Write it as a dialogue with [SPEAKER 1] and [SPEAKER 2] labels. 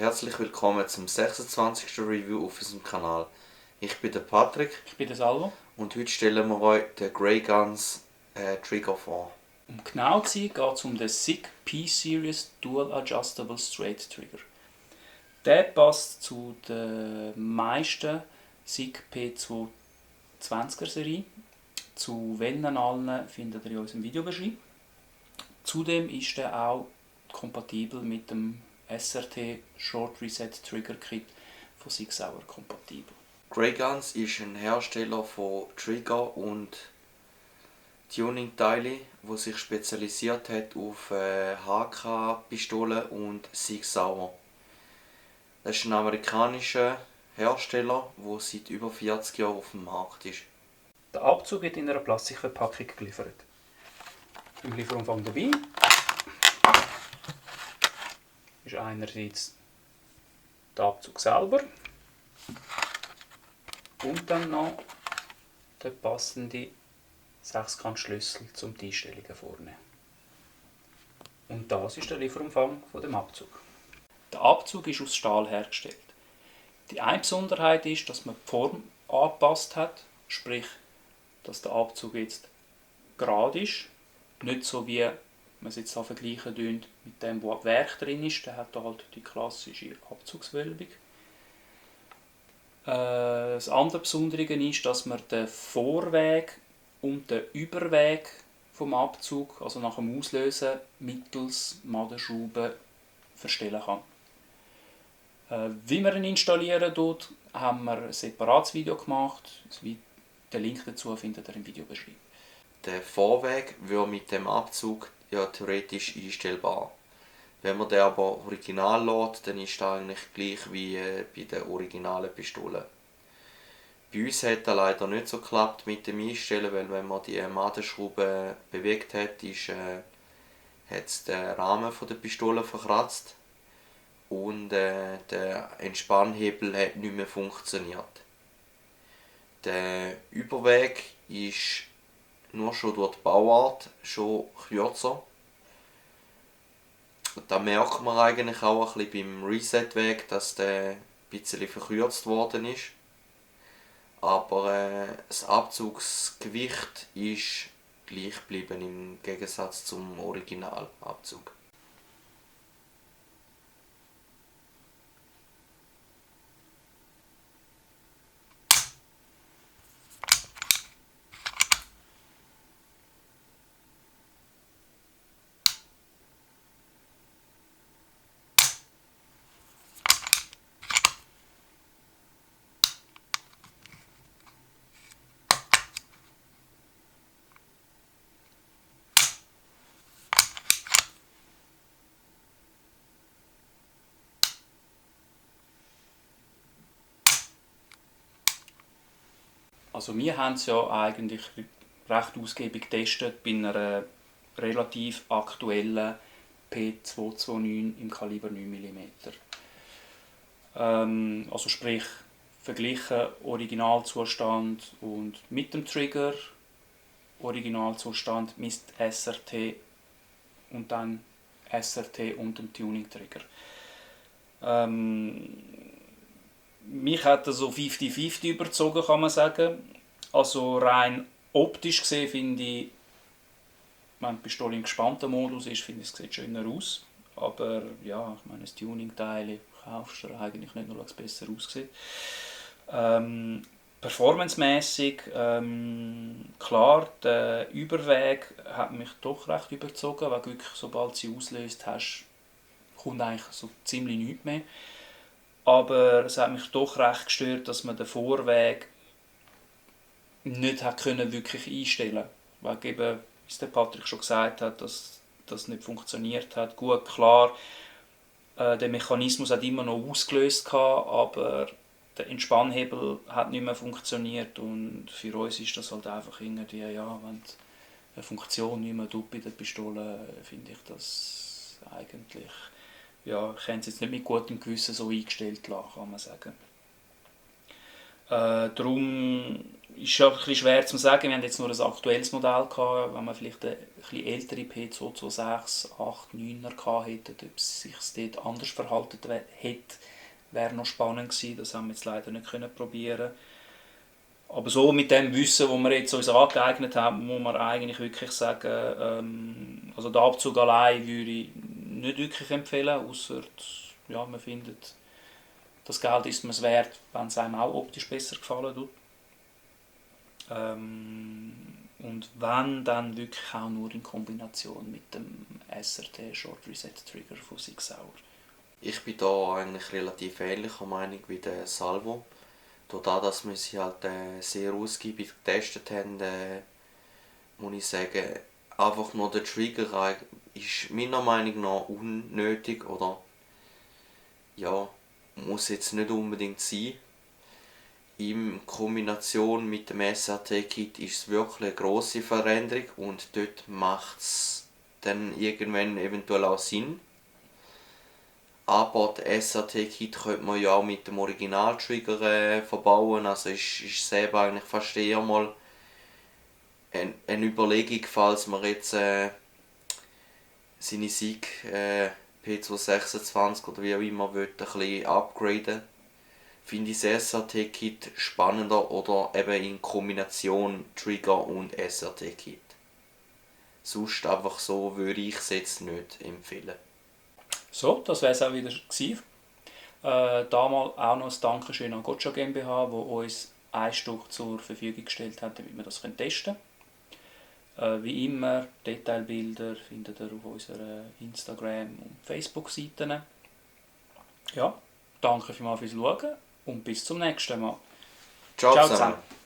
[SPEAKER 1] herzlich willkommen zum 26. Review auf unserem Kanal. Ich bin der Patrick.
[SPEAKER 2] Ich bin der Salvo.
[SPEAKER 1] Und heute stellen wir euch den Grey Guns Trigger vor.
[SPEAKER 2] Um genau zu sein, geht es um den SICK P-Series Dual Adjustable Straight Trigger. Der passt zu den meisten SICK P220er Serie. Zu welchen allen findet ihr in unserem Videobeschreibung. Zudem ist er auch kompatibel mit dem SRT Short Reset Trigger Kit von Sig Sauer kompatibel.
[SPEAKER 1] Grey Guns ist ein Hersteller von Trigger und Tuning-Teilen, der sich spezialisiert hat auf HK-Pistolen und Sig Sauer. Das ist ein amerikanischer Hersteller, der seit über 40 Jahren auf dem Markt ist.
[SPEAKER 2] Der Abzug wird in einer Plastikverpackung geliefert. Im Lieferumfang dabei ist einerseits der Abzug selber und dann noch der passende Sechskantschlüssel zum die Einstellungen vornehmen. Und das ist der Lieferumfang von dem Abzug. Der Abzug ist aus Stahl hergestellt. Die eine Besonderheit ist, dass man die Form angepasst hat, sprich, dass der Abzug jetzt gerade ist, nicht so wie man es jetzt vergleichen dürfen mit dem, wo ab Werk drin ist. Der hat halt die klassische Abzugswölbung. Das andere Besondere ist, dass man den Vorweg und den Überweg vom Abzug, also nach dem Auslösen, mittels Madenschrauben verstellen kann. Wie man ihn installieren tut, haben wir ein separates Video gemacht. Den Link dazu findet ihr im Videobeschreibung.
[SPEAKER 1] Der Vorweg wird mit dem Abzug ja theoretisch einstellbar. Wenn man den aber original lässt, dann ist das eigentlich gleich wie bei den originalen Pistolen. Bei uns hat das leider nicht so geklappt mit dem Einstellen, weil wenn man die Madenschraube bewegt hat, hat es den Rahmen der Pistole verkratzt und der Entspannhebel hat nicht mehr funktioniert. Der Überweg ist nur schon durch die Bauart schon kürzer. Da merkt man eigentlich auch ein bisschen beim Reset-Weg, dass der ein bisschen verkürzt worden ist. Aber das Abzugsgewicht ist gleich geblieben im Gegensatz zum Originalabzug.
[SPEAKER 2] Also wir haben es ja eigentlich recht ausgiebig getestet bei einer relativ aktuellen P229 im Kaliber 9 mm. Also sprich, verglichen Originalzustand und mit dem Trigger, Originalzustand mit SRT und dann SRT und dem Tuning-Trigger. Mich hat er so 50-50 überzogen, kann man sagen. Also rein optisch gesehen finde ich, wenn die Pistole im gespannten Modus ist, finde ich, es sieht schöner aus. Aber ja, ich meine, das Tuning-Teil kaufst du eigentlich nicht nur, weil es besser aussieht. Performancemäßig, klar, der Überweg hat mich doch recht überzogen, weil wirklich, sobald du sie auslöst hast, kommt eigentlich so ziemlich nichts mehr. Aber es hat mich doch recht gestört, dass man den Vorweg nicht hat können wirklich einstellen konnte. Weil eben, wie der Patrick schon gesagt hat, dass das nicht funktioniert hat. Gut, klar, der Mechanismus hat immer noch ausgelöst, aber der Entspannhebel hat nicht mehr funktioniert. Und für uns ist das halt einfach irgendwie, ja, wenn eine Funktion nicht mehr tut bei der Pistole, finde ich das eigentlich... Ja, ich habe es jetzt nicht mit gutem Gewissen so eingestellt lassen, kann man sagen. Darum ist ja ein bisschen schwer zu sagen. Wir haben jetzt nur ein aktuelles Modell gehabt. Wenn man vielleicht eine bisschen ältere P226, 8, 9er gehabt hätte, ob es sich dort anders verhalten hätte, wäre noch spannend gewesen. Das haben wir jetzt leider nicht probieren. Aber so mit dem Wissen, das wir jetzt uns angeeignet haben, muss man eigentlich wirklich sagen, also den Abzug allein würde ich nicht wirklich empfehlen, außer ja, man findet, das Geld ist man es wert, wenn es einem auch optisch besser gefallen tut. Und wenn, dann wirklich auch nur in Kombination mit dem SRT Short Reset Trigger von Sig Sauer.
[SPEAKER 1] Ich bin da eigentlich relativ ähnlicher Meinung wie der Salvo. Dadurch, dass wir sie halt sehr ausgiebig getestet haben, muss ich sagen, einfach nur der Trigger ist meiner Meinung nach unnötig oder ja, muss jetzt nicht unbedingt sein. In Kombination mit dem SRT-Kit ist es wirklich eine grosse Veränderung und dort macht es dann irgendwann eventuell auch Sinn. Aber das SRT-Kit könnte man ja auch mit dem Original-Trigger verbauen, also ist selber eigentlich fast eher mal eine Überlegung, falls man jetzt seine Sig P226 oder wie auch immer will, ein bisschen upgraden. Finde ich das SRT-Kit spannender oder eben in Kombination Trigger und SRT-Kit. Sonst einfach so würde ich es jetzt nicht empfehlen.
[SPEAKER 2] So, das wäre es auch wieder gewesen. Damals auch noch ein Dankeschön an Gotcha GmbH, wo uns ein Stück zur Verfügung gestellt hat, damit wir das testen können. Wie immer, Detailbilder findet ihr auf unserer Instagram- und Facebook-Seiten. Ja, danke vielmals fürs Schauen und bis zum nächsten Mal.
[SPEAKER 1] Ciao
[SPEAKER 2] Ciao
[SPEAKER 1] zusammen.
[SPEAKER 2] zusammen.